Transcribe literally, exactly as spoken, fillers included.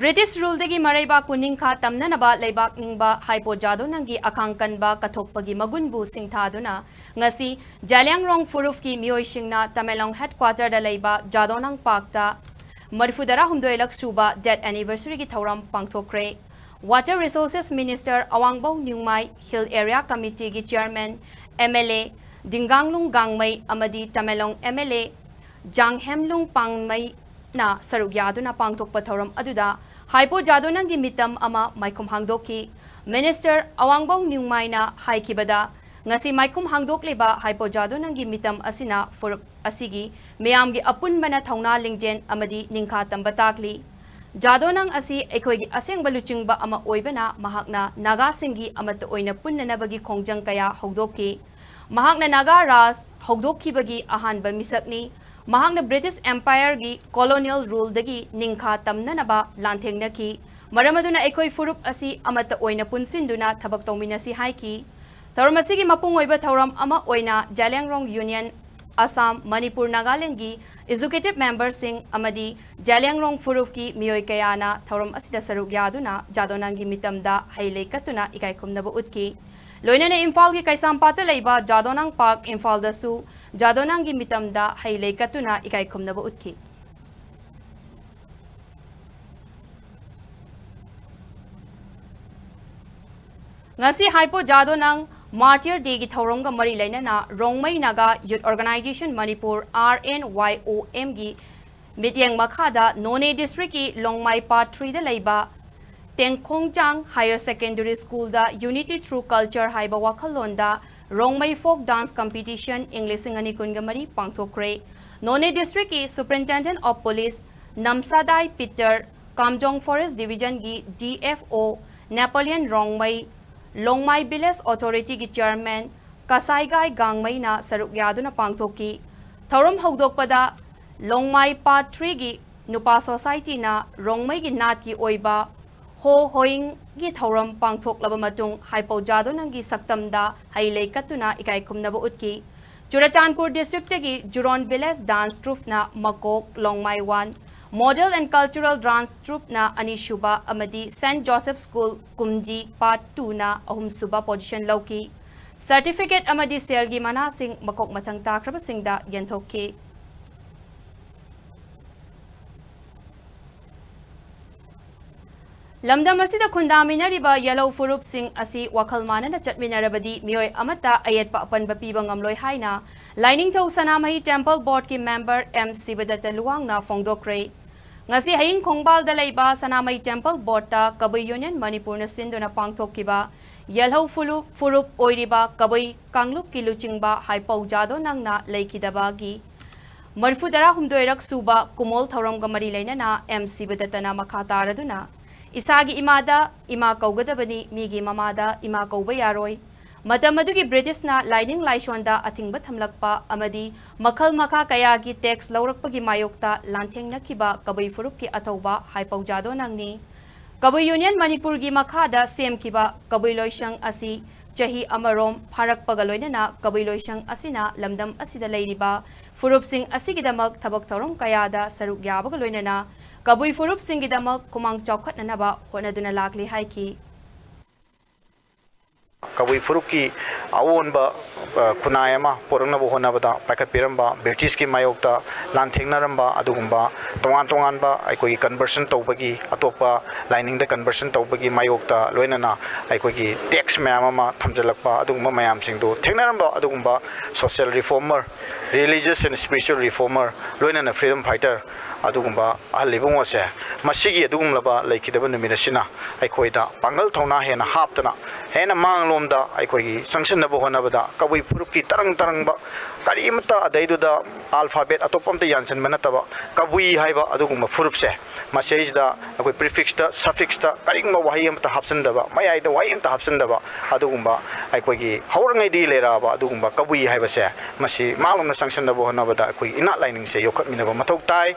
British ruleꯗꯒꯤ ꯃꯔꯩꯕꯥꯛꯄꯨ ꯅꯤꯡꯈꯥ ꯇꯝꯅꯅꯕ ꯂꯩꯕꯥꯛ ꯅꯤꯡꯕ ꯍꯥꯏꯄꯣ ꯖꯥꯗꯣꯅꯪꯒꯤ ꯑꯈꯥꯡ ꯀꯟꯕ ꯀꯠꯊꯣꯛꯄꯒꯤ ꯃꯒꯨꯟꯕꯨ ꯁꯤꯡꯊꯥꯗꯨꯅ ꯉꯁꯤ ꯖꯥꯂꯤꯌꯥꯡꯔꯣꯡ ꯐꯨꯔꯨꯞꯀꯤ ꯃꯤꯑꯣꯏꯁꯤꯡꯅ ꯇꯃꯦꯡꯂꯣꯡ headquarterꯗ ꯂꯩꯕ ꯖꯥꯗꯣꯅꯪ parkꯇ ꯃꯔꯤꯐꯨꯇꯔꯥꯍꯨꯝꯗꯣꯏꯂꯛ ꯁꯨꯕ death anniversaryꯒꯤ ꯊꯧꯔꯝ ꯄꯥꯡꯊꯣꯛꯈ꯭ꯔꯦ꯫ Water Resources Minister ꯑꯋꯥꯡꯕꯧ ꯅꯤꯎꯃꯥꯏ, Hill Area Committeeꯒꯤ chairman, MLA ꯗꯤꯡꯒꯥꯡꯂꯨꯡ ꯒꯥꯡꯃꯩ ꯑꯃꯗꯤ ꯇꯃꯦꯡꯂꯣꯡ MLA ꯖꯥꯡꯍꯦꯝꯂꯨꯡ ꯄꯥꯡꯃꯩ ꯅ ꯁꯔꯨꯛ ꯌꯥꯗꯨꯅ ꯄꯥꯡꯊꯣꯛꯄ ꯊꯧꯔꯝ ꯑꯗꯨꯗ ꯍꯥꯏꯄꯣ ꯖꯥꯗꯣꯅꯪꯒꯤ ꯃꯤꯇꯝ ꯑꯃ ꯃꯥꯏꯈꯨꯝ ꯍꯥꯡꯗꯣꯛꯈꯤ꯫ Minister ꯑꯋꯥꯡꯕꯧ ꯅꯤꯎꯃꯥꯏꯅ ꯍꯥꯏꯈꯤꯕꯗ, ꯉꯁꯤ ꯃꯥꯏꯈꯨꯝ ꯍꯥꯡꯗꯣꯛꯂꯤꯕ ꯍꯥꯏꯄꯣ ꯖꯥꯗꯣꯅꯪꯒꯤ ꯃꯤꯇꯝ ꯑꯁꯤꯅ ꯐꯨꯔꯨꯞ ꯑꯁꯤꯒꯤ ꯃꯤꯌꯥꯝꯒꯤ ꯑꯄꯨꯟꯕꯅ ꯊꯧꯅꯥ ꯂꯤꯡꯖꯦꯜ ꯑꯃꯗꯤ ꯅꯤꯡꯈꯥ ꯇꯝꯕ ꯇꯥꯛꯂꯤ꯫ ꯖꯥꯗꯣꯅꯪ ꯑꯁꯤ ꯑꯩꯈꯣꯏꯒꯤ ꯑꯁꯦꯡꯕ ꯂꯨꯆꯤꯡꯕ ꯑꯃ ꯑꯣꯏꯕꯅ ꯃꯍꯥꯛꯅ ꯅꯥꯒꯥꯁꯤꯡꯒꯤ ꯑꯃꯠꯇ ꯑꯣꯏꯅ ꯄꯨꯟꯅꯅꯕꯒꯤ ꯈꯣꯡꯖꯪ ꯀꯌꯥ ꯍꯧꯗꯣꯛꯈꯤ꯫ ꯃꯍꯥꯛꯅ ꯅꯥꯒꯥ ꯔꯥꯖ ꯍꯧꯗꯣꯛꯈꯤꯕꯒꯤ ꯑꯍꯥꯟꯕ ꯃꯤꯁꯛꯅꯤ꯫ ꯃꯍꯥꯛꯅ British Empireꯒꯤ colonial ruleꯗꯒꯤ ꯅꯤꯡꯈꯥ ꯇꯝꯅꯅꯕ ꯂꯥꯟꯊꯦꯡꯅꯈꯤ꯫ ꯃꯔꯝ ꯑꯗꯨꯅ ꯑꯩꯈꯣꯏ ꯐꯨꯔꯨꯞ ꯑꯁꯤ ꯑꯃꯠꯇ ꯑꯣꯏꯅ ꯄꯨꯟꯁꯤꯟꯗꯨꯅ ꯊꯕꯛ ꯇꯧꯃꯤꯟꯅꯁꯤ ꯍꯥꯏꯈꯤ꯫ ꯊꯧꯔꯝ ꯑꯁꯤꯒꯤ ꯃꯄꯨꯡ ꯑꯣꯏꯕ ꯊꯧꯔꯝ ꯑꯃ ꯑꯣꯏꯅ ꯖꯥꯂꯤꯌꯥꯡꯔꯣꯡ Union, ꯑꯁꯥꯝ, ꯃꯅꯤꯄꯨꯔ, ꯅꯥꯒꯥꯂꯦꯟꯗꯒꯤ executive memberꯁꯤꯡ ꯑꯃꯗꯤ ꯖꯥꯂꯤꯌꯥꯡꯔꯣꯡ ꯐꯨꯔꯨꯞꯀꯤ ꯃꯤꯑꯣꯏ ꯀꯌꯥꯅ ꯊꯧꯔꯝ ꯑꯁꯤꯗ ꯁꯔꯨꯛ ꯌꯥꯗꯨꯅ ꯖꯥꯗꯣꯅꯪꯒꯤ ꯃꯤꯇꯝꯗ ꯍꯩ ꯂꯩ ꯀꯠꯇꯨꯅ ꯏꯀꯥꯏ ꯈꯨꯝꯅꯕ ꯎꯠꯈꯤ꯫ ꯂꯣꯏꯅꯅ ꯏꯝꯐꯥꯜꯒꯤ ꯀꯩꯁꯥꯝꯄꯥꯠꯇ ꯂꯩꯕ ꯖꯥꯗꯣꯅꯪ park ꯏꯝꯐꯥꯜꯗꯁꯨ ꯖꯥꯗꯣꯅꯪꯒꯤ ꯃꯤꯇꯝꯗ ꯍꯩ ꯂꯩ ꯀꯠꯇꯨꯅ ꯏꯀꯥꯏ ꯈꯨꯝꯅꯕ ꯎꯠꯈꯤ꯫ ꯉꯁꯤ ꯍꯥꯏꯄꯣ ꯖꯥꯗꯣꯅꯪ Martyr Dayꯒꯤ ꯊꯧꯔꯝꯒ ꯃꯔꯤ ꯂꯩꯅꯅ ꯔꯣꯡꯃꯩ ꯅꯥꯒꯥ Youth Organisation ꯃꯅꯤꯄꯨꯔ, RNYOMꯒꯤ ꯃꯤꯠꯌꯦꯡ ꯃꯈꯥꯗ ꯅꯣꯅꯦ districtꯀꯤ ꯂꯣꯡꯃꯥꯏ part threeꯗ ꯂꯩꯕ ꯇꯦꯡꯈꯣꯡꯖꯥꯡ Higher Secondary Schoolꯗ Unity Through Culture ꯍꯥꯏꯕ ꯋꯥꯈꯜꯂꯣꯟꯗ ꯔꯣꯡꯃꯩ folk dance competition ꯏꯪ ꯂꯤꯁꯤꯡ ꯑꯅꯤ ꯀꯨꯟꯒ ꯃꯔꯤ ꯄꯥꯡꯊꯣꯛꯈ꯭ꯔꯦ꯫ ꯅꯣꯅꯦ districtꯀꯤ Superintendent of Police Namsadai Peter, Kamjong Forest Divisionꯒꯤ DFO Napoleon Rongmei, Longmai Village Authorityꯒꯤ chairman ꯀꯁꯥꯏꯒꯥꯏ ꯒꯥꯡꯃꯩꯅ ꯁꯔꯨꯛ ꯌꯥꯗꯨꯅ ꯄꯥꯡꯊꯣꯛꯈꯤ꯫ ꯊꯧꯔꯝ ꯍꯧꯗꯣꯛꯄꯗ ꯂꯣꯡꯃꯥꯏ part threeꯒꯤ ꯅꯨꯄꯥ societyꯅ ꯔꯣꯡꯃꯩꯒꯤ ꯅꯥꯠꯀꯤ ꯑꯣꯏꯕ ꯍꯣ ꯍꯣꯌꯤꯡꯒꯤ ꯊꯧꯔꯝ ꯄꯥꯡꯊꯣꯛꯂꯕ ꯃꯇꯨꯡ ꯍꯥꯏꯄꯧ ꯖꯥꯗꯣꯅꯪꯒꯤ ꯁꯛꯇꯝꯗ ꯍꯩ ꯂꯩ ꯀꯠꯇꯨꯅ ꯏꯀꯥꯏ ꯈꯨꯝꯅꯕ ꯎꯠꯈꯤ꯫ ꯆꯨꯔꯆꯥꯟꯄꯨꯔ districtꯇꯒꯤ ꯖꯨꯔꯣꯟ Village Dance Troupeꯅ ꯃꯀꯣꯛ, ꯂꯣꯡꯃꯥꯏ one, Model and Cultural Dance Troupe ꯅ ꯑꯅꯤꯁꯨꯕ ꯑꯃꯗꯤ Saint Joseph School ꯀꯨꯝꯖꯤ Part two ꯅ ꯑꯍꯨꯝꯁꯨꯕ position ꯂꯧꯈꯤ꯫ Certificate ꯑꯃꯗꯤ ꯁꯦꯜꯒꯤ ꯃꯅꯥꯁꯤꯡ ꯃꯀꯣꯛ ꯃꯊꯪ ꯇꯥꯈ꯭ꯔꯕꯁꯤꯡꯗ ꯌꯦꯟꯊꯣꯛꯈꯤ꯫ ꯂꯝꯗꯝ ꯑꯁꯤꯗ ꯈꯨꯟꯗꯥꯃꯤꯟꯅꯔꯤꯕ ꯌꯦꯜꯍꯧ ꯐꯨꯔꯨꯞꯁꯤꯡ ꯑꯁꯤ ꯋꯥꯈꯜ ꯃꯥꯟꯅꯅ ꯆꯠꯃꯤꯟꯅꯔꯕꯗꯤ ꯃꯤꯑꯣꯏ ꯑꯃꯠꯇ ꯑꯌꯦꯠꯄ ꯑꯄꯟꯕ ꯄꯤꯕ ꯉꯝꯂꯣꯏ ꯍꯥꯏꯅ ꯂꯥꯏꯅꯤꯡꯊꯧ ꯁꯅꯥꯃꯍꯤ Temple Board ꯀꯤ member ꯑꯦꯝ ꯁꯤꯕꯗꯠꯇ ꯂꯨꯋꯥꯡꯅ ꯐꯣꯡꯗꯣꯛꯈ꯭ꯔꯦ꯫ ꯉꯁꯤ ꯍꯌꯤꯡ ꯈꯣꯡꯕꯥꯜꯗ ꯂꯩꯕ ꯁꯅꯥꯃꯍꯤ Temple Board ꯇ ꯀꯕꯨꯏ Union ꯃꯅꯤꯄꯨꯔꯅ ꯁꯤꯟꯗꯨꯅ ꯄꯥꯡꯊꯣꯛꯈꯤꯕ ꯌꯦꯜꯍꯧ ꯐꯨꯔꯨꯞ, ꯐꯨꯔꯨꯞ ꯑꯣꯏꯔꯤꯕ ꯀꯕꯨꯏ ꯀꯥꯡꯂꯨꯞꯀꯤ ꯂꯨꯆꯤꯡꯕ ꯍꯥꯏꯄꯧ ꯖꯥꯗꯣ ꯅꯪꯅ ꯂꯩꯈꯤꯗꯕꯒꯤ ꯃꯔꯤꯐꯨ ꯇꯔꯥꯍꯨꯝꯗꯣꯏꯔꯛ ꯁꯨꯕ ꯀꯨꯃꯣꯜ ꯊꯧꯔꯝꯒ ꯃꯔꯤ ꯂꯩꯅꯅ ꯑꯦꯝ ꯁꯤꯕꯗꯠꯇꯅ ꯃꯈꯥ ꯇꯥꯔꯗꯨꯅ, "ꯏꯁꯥꯒꯤ ꯏꯃꯥꯗ ꯏꯃꯥ ꯀꯧꯒꯗꯕꯅꯤ, ꯃꯤꯒꯤ ꯃꯃꯥꯗ ꯏꯃꯥ ꯀꯧꯕ ꯌꯥꯔꯣꯏ꯫ ꯃꯇꯝ ꯑꯗꯨꯒꯤ ꯕ꯭ꯔꯤꯇꯤꯁꯅ ꯂꯥꯏꯅꯤꯡ ꯂꯥꯏꯁꯣꯟꯗ ꯑꯊꯤꯡꯕ ꯊꯝꯂꯛꯄ ꯑꯃꯗꯤ ꯃꯈꯜ ꯃꯈꯥ ꯀꯌꯥꯒꯤ tax ꯂꯧꯔꯛꯄꯒꯤ ꯃꯥꯌꯣꯛꯇ ꯂꯥꯟꯊꯦꯡꯅꯈꯤꯕ ꯀꯕꯨꯏ ꯐꯨꯔꯨꯞꯀꯤ ꯑꯊꯧꯕ ꯍꯥꯏꯄꯧ ꯖꯥꯗꯣ ꯅꯪꯅꯤ꯫ ꯀꯕꯨꯏ Union ꯃꯅꯤꯄꯨꯔꯒꯤ ꯃꯈꯥꯗ ꯁꯦꯝꯈꯤꯕ ꯀꯕꯨꯏ ꯂꯣꯏꯁꯪ ꯑꯁꯤ ꯆꯍꯤ ꯑꯃꯔꯣꯝ ꯐꯥꯔꯛꯄꯒ ꯂꯣꯏꯅꯅ ꯀꯕꯨꯏ ꯂꯣꯏꯁꯪ ꯑꯁꯤꯅ ꯂꯝꯗꯝ ꯑꯁꯤꯗ ꯂꯩꯔꯤꯕ ꯐꯨꯔꯨꯞꯁꯤꯡ ꯑꯁꯤꯒꯤꯗꯃꯛ ꯊꯕꯛ ꯊꯧꯔꯝ ꯀꯌꯥꯗ ꯁꯔꯨꯛ ꯌꯥꯕꯒ ꯂꯣꯏꯅꯅ ꯀꯕꯨꯏ ꯐꯨꯔꯨꯞꯁꯤꯡꯒꯤꯗꯃꯛ ꯈꯨꯃꯥꯡ ꯆꯥꯎꯈꯠꯅꯅꯕ ꯍꯣꯠꯅꯗꯨꯅ ꯂꯥꯛꯂꯤ" ꯍꯥꯏꯈꯤ꯫ ꯀꯕꯨꯏ ꯐꯨꯔꯨꯞꯀꯤ ꯑꯑꯣꯟꯕ, ꯑ, ꯈꯨꯟꯅꯥꯏ ꯑꯃ ꯄꯨꯔꯛꯅꯕ ꯍꯣꯠꯅꯕꯗ ꯄꯥꯏꯈꯠꯄꯤꯔꯝꯕ, ꯕ꯭ꯔꯤꯇꯤꯁꯀꯤ ꯃꯥꯌꯣꯛꯇ ꯂꯥꯟꯊꯦꯡꯅꯔꯝꯕ ꯑꯗꯨꯒꯨꯝꯕ ꯇꯣꯉꯥꯟ ꯇꯣꯉꯥꯟꯕ ꯑꯩꯈꯣꯏꯒꯤ conversion ꯇꯧꯕꯒꯤ, ꯑꯇꯣꯞꯄ ꯂꯥꯏꯅꯤꯡꯗ conversion ꯇꯧꯕꯒꯤ ꯃꯥꯌꯣꯛꯇ ꯂꯣꯏꯅꯅ ꯑꯩꯈꯣꯏꯒꯤ tax ꯃꯌꯥꯝ ꯑꯃ ꯊꯝꯖꯤꯜꯂꯛꯄ, ꯑꯗꯨꯒꯨꯝꯕ ꯃꯌꯥꯝꯁꯤꯡꯗꯣ ꯊꯦꯡꯅꯔꯝꯕ ꯑꯗꯨꯒꯨꯝꯕ social reformer, religious and spiritual reformer, ꯂꯣꯏꯅꯅ freedom fighter, ꯑꯗꯨꯒꯨꯝꯕ ꯑꯍꯜ ꯏꯕꯨꯡꯉꯣꯁꯦ, ꯃꯁꯤꯒꯤ ꯑꯗꯨꯒꯨꯝꯂꯕ ꯂꯩꯈꯤꯗꯕ ꯅꯨꯃꯤꯠ ꯑꯁꯤꯅ ꯑꯩꯈꯣꯏꯗ ꯄꯥꯡꯒꯜ ꯊꯧꯅꯥ ꯍꯦꯟꯅ ꯍꯥꯞꯇꯅ, ꯍꯦꯟꯅ ꯃꯥꯡꯂꯣꯝꯗ ꯑꯩꯈꯣꯏꯒꯤ ꯆꯪꯁꯤꯟꯅꯕ ꯍꯣꯠꯅꯕꯗ, ꯀꯕꯨꯏ ꯐꯨꯔꯨꯞꯀꯤ ꯇꯔꯪ ꯇꯔꯪꯕ ꯀꯔꯤꯃꯠꯇ ꯑꯗꯩꯗꯨꯗ alphabet ꯑꯇꯣꯞꯄ ꯑꯝꯇ ꯌꯥꯟꯁꯤꯟꯕ ꯅꯠꯇꯕ, ꯀꯕꯨꯏ ꯍꯥꯏꯕ ꯑꯗꯨꯒꯨꯝꯕ ꯐꯨꯔꯨꯞꯁꯦ, ꯃꯁꯤꯗꯩꯁꯤꯗ ꯑꯩꯈꯣꯏ prefix ꯇ, suffix ꯇ ꯀꯔꯤꯒꯨꯝꯕ ꯋꯥꯍꯩ ꯑꯃꯠꯇ ꯍꯥꯞꯆꯤꯟꯗꯕ, ꯃꯌꯥꯏꯗ ꯋꯥꯍꯩ ꯑꯃꯠꯇ ꯍꯥꯞꯆꯤꯟꯗꯕ, ꯑꯗꯨꯒꯨꯝꯕ ꯑꯩꯈꯣꯏꯒꯤ ꯍꯧꯔꯛꯉꯩꯗꯒꯤ ꯂꯩꯔꯛꯑꯕ ꯑꯗꯨꯒꯨꯝꯕ ꯀꯕꯨꯏ ꯍꯥꯏꯕꯁꯦ, ꯃꯁꯤ ꯃꯥꯡꯂꯣꯝꯗ ꯆꯪꯁꯤꯟꯅꯕ ꯍꯣꯠꯅꯕꯗ ꯑꯩꯈꯣꯏ ꯏꯅꯥꯠ ꯂꯥꯏꯅꯤꯡꯁꯦ ꯌꯣꯛꯈꯠꯃꯤꯟꯅꯕ ꯃꯊꯧ ꯇꯥꯏ꯫